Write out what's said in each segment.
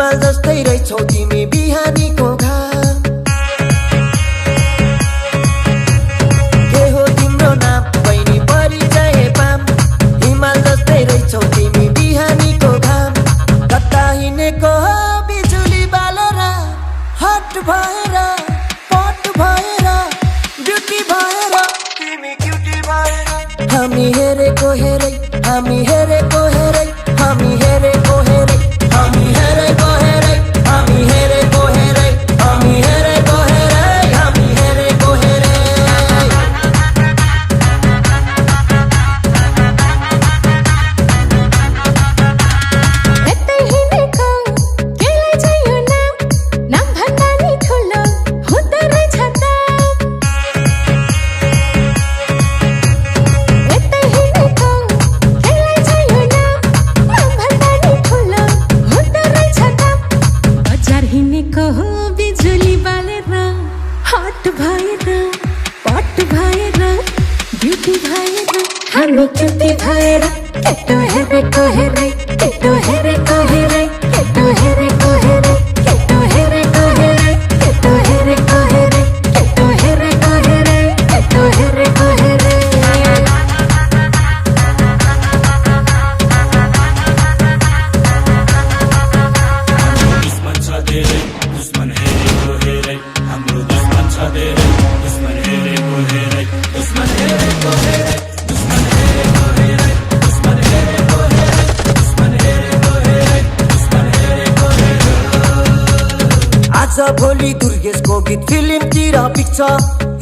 हिमाल जस्तै रहेछौ तिमी बिहानीको घाम के हो तिम्रो नाम बहिनी परिचय पाम हिमाल जस्तै रहेछौ तिमी बिहानीको घाम कता हिँडेको हो बिजुली बालेर हट भएर पट भएर ब्युटी भएर तिमी क्युटी भएर हामी हेरेको हेरै हामी हेरेको हेरै हामी हेरेको हेरै हामी हेरेको हेरै हामी हेरेको हेरै हामी हेरेको हेरै हामी हेरेको हेरै यतै हिँडेको केलाई चाहिँ यो नाम नाम भन्दा नि ठुलो हुँदो रहेछ त यतै हिँडेको केलाई चाहिँ यो नाम नाम भन्दा नि ठुलो हुँदो रहेछ त बजार हिँडेको हो बिजुली बालेर हट भएर पट भएर ब्युटी भएर हामी क्युटी भएर केटो हेरेको हेरै केटो हेरेको हेरै केटो हेरेको हेरै केटो हेरेको हेरै केटो हेरेको हेरै केटो हेरेको हेरै केटो हेरेको हेरै दुश्मन छ धेरै दुश्मन हेरेको हेरै हाम्रो दुश्मन छ धेरै दुश्मन हेरेको हेरै दुश्मन हेरेको हेरै दुश्मन हेरेको हेरै दुश्मन हेरेको हेरै दुश्मन हेरेको हेरै दुश्मन हेरेको हेरै आज भोलि दुर्गेशको गीत फिल्मतिर पिक्छ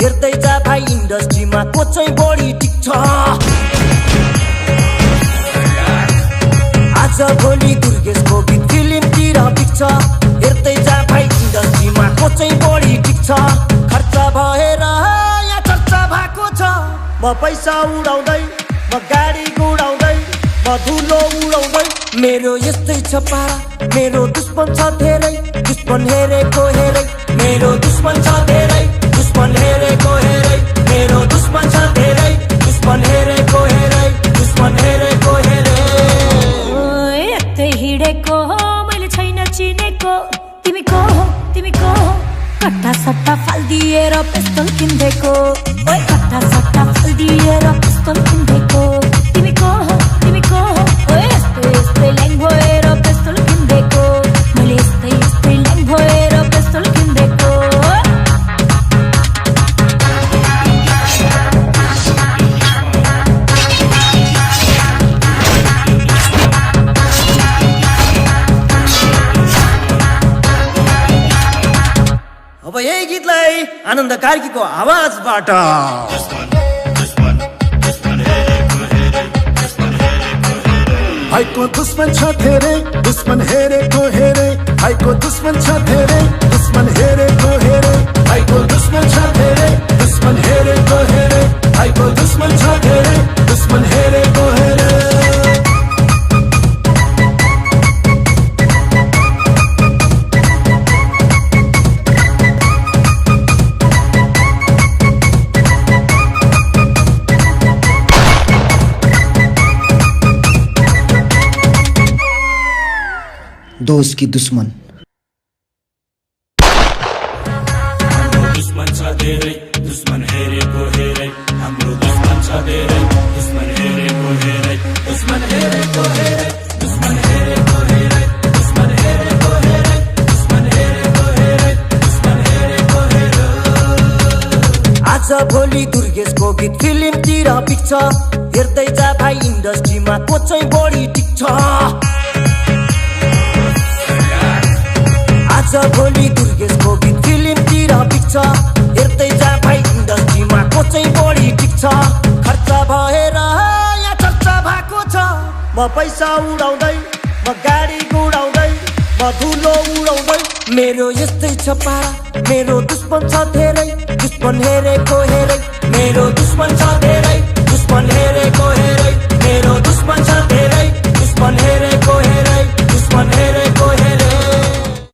हेर्दै जा भाइ इन्डस्ट्रीमा को चाहिँ बढी टिक्छ आज भोलि दुर्गेशको गीत फिल्मतिर पिक्छ हेर्दै जा भाइ इन्डस्ट्रीमा को चाहिँ बढी टिक्छ खर्च भएर यहाँ चर्चा भएको छ म पैसा उडाउँदै म गाडी गुडाउँदै म धुलो उडाउँदै मेरो यस्तै छ पारा मेरो दुश्मन छ धेरै दुश्मन हेरेको हेरै मेरो दुश्मन छ धेरै दुश्मन हेरेको हेरै मेरो दुश्मन छ धेरै दुश्मन हेरेको हेरै दुश्मन हेरेको हेरै यतै हिँडेको हो मैले छैन चिनेको तिमी को हो कट्टा सट्टा फालिदिएर पिस्तल किन्देको ओए कट्टा सट्टा फालिदिएर पिस्तल किन्देको तिमी को हो ओए यस्तै ल्याङ भएर पिस्तल किन्देको मैले यस्तै ल्याङ भएर पिस्तल किन्देको अब यही गीतलाई आनन्द कार्कीको आवाजबाट भाइको दुश्मन छ धेरै दुश्मन हेरेको हेरै भाइको दुश्मन छ धेरै दुश्मन हेरेको हेरै भाइको दुश्मन छ धेरै दुश्मन हेरेको हेरै भाइको दुश्मन छ धेरै दुश्मन हेरेको हेरै दोस्त की दुश्मन दुश्मन छ धेरै दुश्मन हेरेको हेरै हाम्रो दुश्मन छ धेरै दुश्मन हेरेको हेरै दुश्मन हेरेको हेरै दुश्मन हेरेको हेरै दुश्मन हेरेको हेरै दुश्मन हेरेको हेरै दुश्मन हेरेको हेरै आज भोलि दुर्गेशको गीत फिल्मतिर पिक्छ हेर्दै जा भाइ इन्डस्ट्रीमा को चाहिँ बढी टिक्छ आज भोलि दुर्गेशको गीत फिल्मतिर पिक्छ हेर्दै जा भाइ इन्डस्ट्रीमा को चाहिँ बढी टिक्छ खर्च भएर यहाँ चर्चा भएको छ म पैसा उडाउँदै म गाडी गुडाउँदै म धुलो उडाउँदै मेरो यस्तै छ पारा मेरो दुश्मन छ धेरै दुश्मन हेरेको हेरै मेरो दुश्मन छ धेरै दुश्मन हेरेको हेरै मेरो दुश्मन छ धेरै दुश्मन हेरेको हेरै दुश्मन हेरेको हेरै